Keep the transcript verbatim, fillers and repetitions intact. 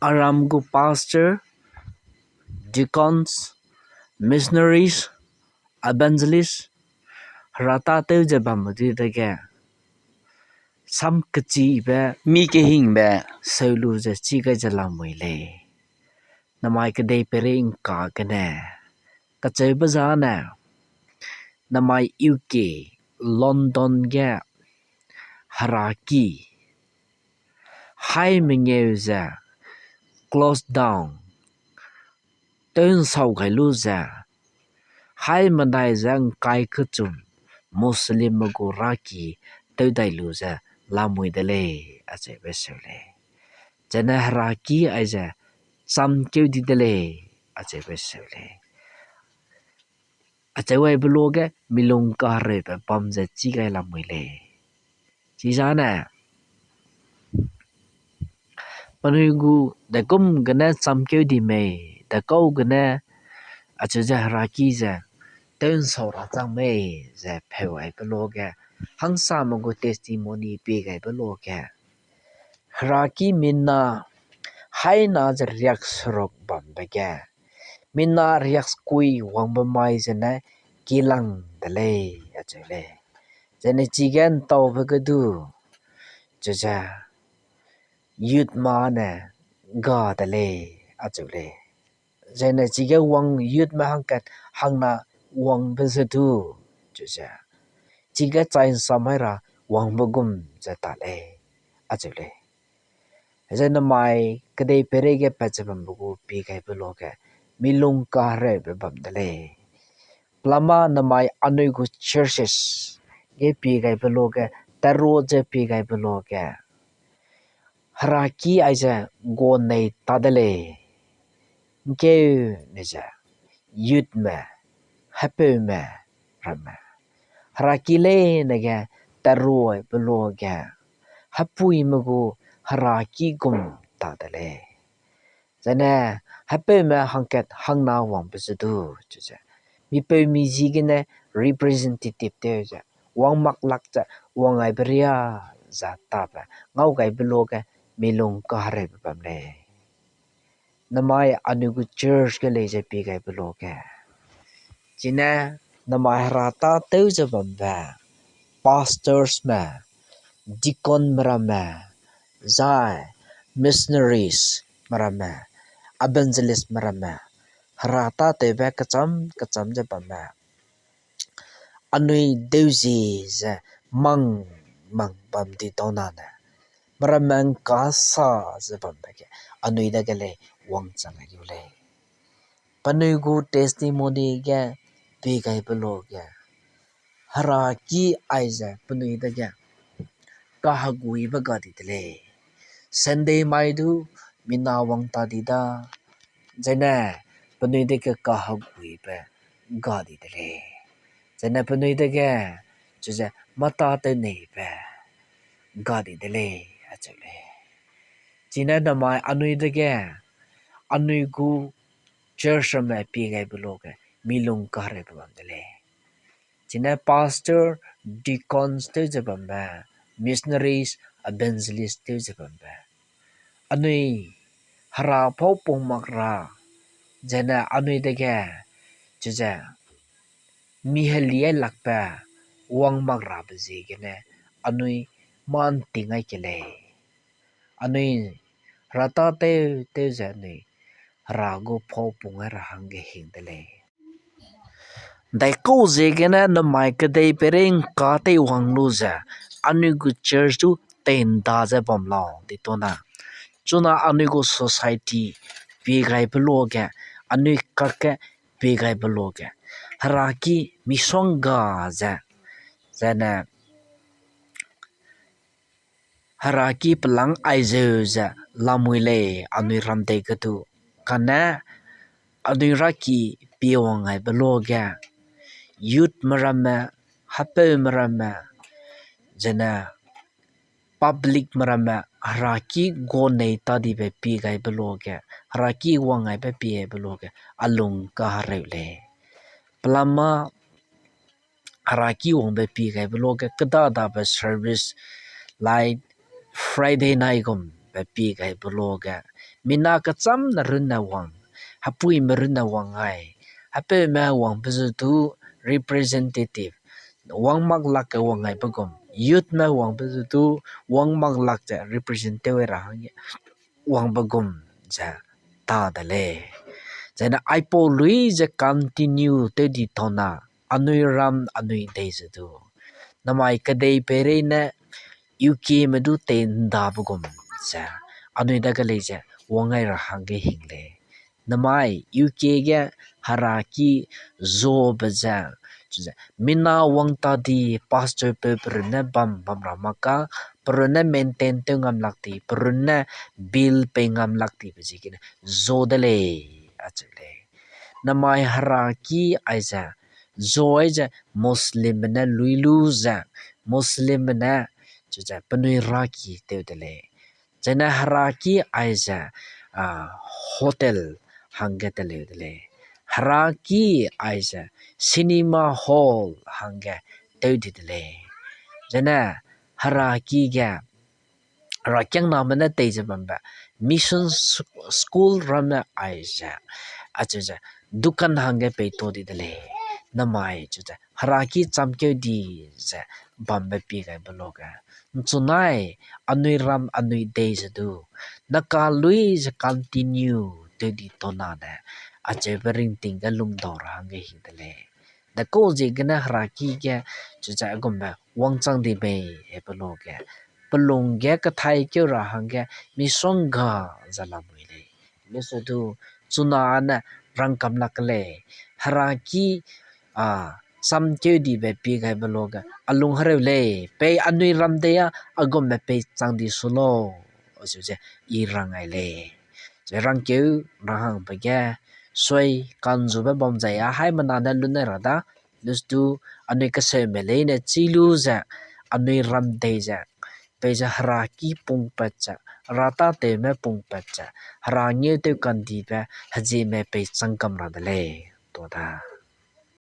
Aram gu pastor, deacons, missionaries, evangelist, hera tâtew ze bambe dui dege, sam kechibe, mi kehingbe, seu lu ze chî gai ze lamui lei. Namai kedei peirei ’ngka gene, kacheube zane, namai U K, London ge, heraki, hai mengeu ze, close down, tew ’nsau gai lu ze, hai medai ze ’ngkai kechum, Muslimme gu raki tew dai lu ze lamui de lei, acheube seu lei. Zene heraki aize cham keu di de lei, acheube seu lei. Acheu aibe luage milung kahereube bam ze chî gai lamui lei. Chizane, penui gu degum gene cham keu di mei, dekau gene acheu ze heraki ze tew ’nsau ra chang mei ze pheu aibe luage, hangsame gu testimony pie gaibe luage, heraki mina haina ze riakseruk bambe ge, mina riaksekui wangbe mai zene kilang de lei, acheu lei. Zene chige ’ntaube ge du, cheze, youth ma ne ga de lei, acheu lei. Zene chige wang youthme hangkat hangna wangbe ze du, cheze, chige chai ’nsam hai ra wangbe gum ze ta lei, acheu lei. Zai namai kedei peirei ge pat ze bambe gu pie gaibe luage, milung kahereube bam de lei. Pelama namai anui gu churches ge pie gaibe luage, taro ze pie gaibe luage, heraki aize gu nei ta de lei. ’Ngkeu ne ze, youthme, hepeume, ramme, heraki leine ge taruibe luage, hepuime gu heraki gum ta de lei. Zene, hepeume hangkat hangna wangbe ze du, cheze, mipeumi ziegene representative tew ze, wang mak lak ze, wang gaibe ria ze tabe ngau gaibe luage, milung kahereube bam lei. Namai anui gu church ge lei ze pie gaibe luage, chine namai hera tâtew ze bambe pastorsme, deaconme ramme, zai missionariesme ramme, evangelistme ramme, hera tâtewbe kecham kecham ze bamme, anui deuzi ze mang mang bam di tau nane, meramme ’ngkasa ze bambe ge, anui dage lei wangchang gai diu lei. Penui gu testimony ge pie gaibe luage, heraki aize penui dage kaheguibe ga di de lei. Sunday mai du mina wang ta di da, zene penui dage kaheguibe ga di de lei. Zene penui dage, cheze mata tewneibe ga di de lei, acheu lei. Chine namai anui dage, anui gu church ramme pie gaibe luage, milung kahereube bam de lei. Chine pastor, deacons tew ze bambe, missionaries, evangelist tew ze bambe, anui hera pau pung mak ra, zene anui dage, cheze, mi heliai lakbe wang mak rabe ziegene, anui mâ ’nting ai ke lei. Anui hera tâtew tew ze anui hera gu pau pung ai ra hangge hing de lei. Daikau ziegene namai kedei peirei ’ngka teiwang lu ze, anui gu church du tei ’nda ze bam lau di tona. Chuna anui gu society pie gaibe luage, anui kakge pie gaibe luage, heraki misongga ze, zene heraki pelang aizeu ze lamui lei anui ramdei ge du. Kane anui raki pie wang gaibe luage, youthme ramme, hepeume ramme, zene publicme ramme, heraki gu nei ta dibe pie gaibe luage, heraki wang gaibe pie gaibe luage, a lung kahereu lei. Pelama heraki wangbe pie gaibe luage, kêda dabe service, like Friday night gum pe pie gai be lo ge, mina kecham ne runne wang, hepuime runne wang ai, hepeume wangbe ze du representative, wang mak lak ge wang ai be gum, youthme wangbe ze du wang mak lak ze represent tew ra hangge wangbe gum ze ta de lei. Zene aipau lui ze continue tew di tau na, anui ram anui dei ze du. Namai kedei peirei ne U K me du tei ndabe gum ze, anui dage lei ze wang ai ra hangge hing lei. Namai U K ge heraki zobe ze, chize, mina wang ta di pastor peu perunne bam bam ra mak ka, perunne maintain tew ngam lak di, perunne bill pei ngam lak dibe ziegene zo de lei, acheu lei. Namai heraki aize, zo aize Muslimme ne lui lu ze, Muslimme ne, chize, penui raki tew de lei. Zene heraki aize, a, hotel hangge teleu de lei. Heraki aize cinema hall hangge tew di de lei. Zene heraki ge herakiangname ne tei ze bambe mission s-, school ramme aize, acheu ze dukan hangge peito di de lei. Namai chize heraki chamkeu di ze bambe pie gai be lo ge, nchunai anui ram anui dei ze du, naka lui ze continue tew di tau na ne, acheube ringting ge lungdau ra hangge hing de lei. Dekau ziegene heraki ge, chize aigumbe wangchang di bei, e be lo ge, pelung ge kethai keu ra hangge misongga ze lamui lei. Lesu du, chuna ne rangkam lak lei, heraki, a, chamkeu dibe pie gai be lo ge, alung hereu lei, pei anui ram dei a, aigumbe pei chang di su lau, acheu ze, i rang ai lei. Ze rangkeu, rang hangbe ge, sui, kanzube bam zai a, haimena ne lun nai ra da, lesu du, anui keseume leine chi lu ze, anui ram dei ze, peize heraki pungpat ze, hera tâtewme pungpat ze, hera ngeutew kandibe, hezieme pei changkam ra de lei, tu da.